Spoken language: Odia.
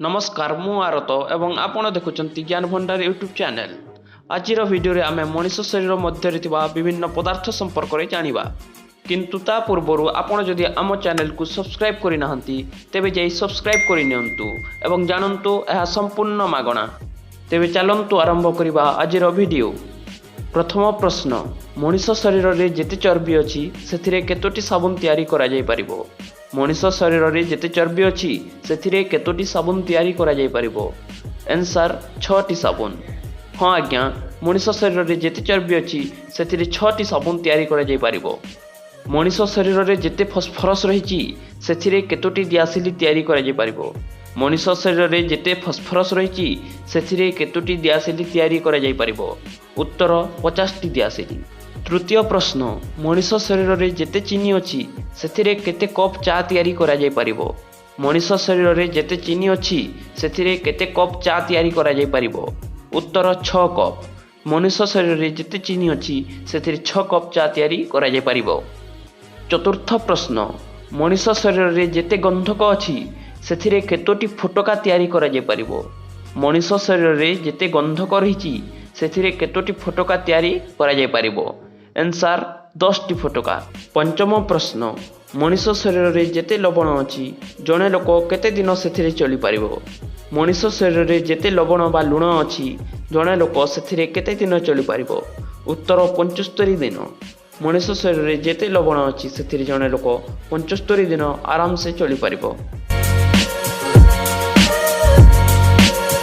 ନମସ୍କାର, ମୁଁ ଆରତ ଏବଂ ଆପଣ ଦେଖୁଛନ୍ତି ଜ୍ଞାନ ଭଣ୍ଡାର ୟୁଟ୍ୟୁବ୍ ଚ୍ୟାନେଲ୍। ଆଜିର ଭିଡ଼ିଓରେ ଆମେ ମଣିଷ ଶରୀର ମଧ୍ୟରେ ଥିବା ବିଭିନ୍ନ ପଦାର୍ଥ ସମ୍ପର୍କରେ ଜାଣିବା। କିନ୍ତୁ ତା ପୂର୍ବରୁ ଆପଣ ଯଦି ଆମ ଚ୍ୟାନେଲକୁ ସବସ୍କ୍ରାଇବ୍ କରିନାହାନ୍ତି, ତେବେ ଯାଇ ସବସ୍କ୍ରାଇବ୍ କରିନିଅନ୍ତୁ ଏବଂ ଜାଣନ୍ତୁ ଏହା ସମ୍ପୂର୍ଣ୍ଣ ମାଗଣା। ତେବେ ଚାଲନ୍ତୁ ଆରମ୍ଭ କରିବା ଆଜିର ଭିଡ଼ିଓ। ପ୍ରଥମ ପ୍ରଶ୍ନ, ମଣିଷ ଶରୀରରେ ଯେତେ ଚର୍ବି ଅଛି ସେଥିରେ କେତୋଟି ସାବୁନ ତିଆରି କରାଯାଇପାରିବ? ମଣିଷ ଶରୀରରେ ଯେତେ ଚର୍ବି ଅଛି ସେଥିରେ କେତୋଟି ସାବୁନ ତିଆରି କରାଯାଇପାରିବ? ଆନ୍ସର୍, 6ଟି ସାବୁନ। ହଁ ଆଜ୍ଞା, ମଣିଷ ଶରୀରରେ ଯେତେ ଚର୍ବି ଅଛି ସେଥିରେ 6ଟି ସାବୁନ ତିଆରି କରାଯାଇପାରିବ। ମଣିଷ ଶରୀରରେ ଯେତେ ଫସ୍ଫରସ୍ ରହିଛି ସେଥିରେ କେତୋଟି ଦିଆସିଲି ତିଆରି କରାଯାଇପାରିବ? ମଣିଷ ଶରୀରରେ ଯେତେ ଫସ୍ଫରସ୍ ରହିଛି ସେଥିରେ କେତୋଟି ଦିଆସିଲି ତିଆରି କରାଯାଇପାରିବ? ଉତ୍ତର, 50ଟି ଦିଆସିଲି। ତୃତୀୟ ପ୍ରଶ୍ନ, ମଣିଷ ଶରୀରରେ ଯେତେ ଚିନି ଅଛି ସେଥିରେ କେତେ କପ୍ ଚା ତିଆରି କରାଯାଇପାରିବ? ମଣିଷ ଶରୀରରେ ଯେତେ ଚିନି ଅଛି ସେଥିରେ କେତେ କପ୍ ଚା ତିଆରି କରାଯାଇପାରିବ? ଉତ୍ତର, 6 କପ୍। ମଣିଷ ଶରୀରରେ ଯେତେ ଚିନି ଅଛି ସେଥିରେ 6 କପ୍ ଚା ତିଆରି କରାଯାଇପାରିବ। ଚତୁର୍ଥ ପ୍ରଶ୍ନ, ମଣିଷ ଶରୀରରେ ଯେତେ ଗନ୍ଧକ ଅଛି ସେଥିରେ କେତୋଟି ଫୋଟକା ତିଆରି କରାଯାଇପାରିବ? ମଣିଷ ଶରୀରରେ ଯେତେ ଗନ୍ଧକ ରହିଛି ସେଥିରେ କେତୋଟି ଫୋଟକା ତିଆରି କରାଯାଇପାରିବ? ଆନ୍ସର୍, 10ଟି ଫୋଟକା। ପଞ୍ଚମ ପ୍ରଶ୍ନ, ମଣିଷ ଶରୀରରେ ଯେତେ ଲବଣ ଅଛି ଜଣେ ଲୋକ କେତେ ଦିନ ସେଥିରେ ଚଳିପାରିବ? ମଣିଷ ଶରୀରରେ ଯେତେ ଲବଣ ବା ଲୁଣ ଅଛି ଜଣେ ଲୋକ ସେଥିରେ କେତେ ଦିନ ଚଳିପାରିବ? ଉତ୍ତର, 75 ଦିନ। ମଣିଷ ଶରୀରରେ ଯେତେ ଲବଣ ଅଛି ସେଥିରେ ଜଣେ ଲୋକ 75 ଦିନ ଆରାମସେ ଚଳିପାରିବ।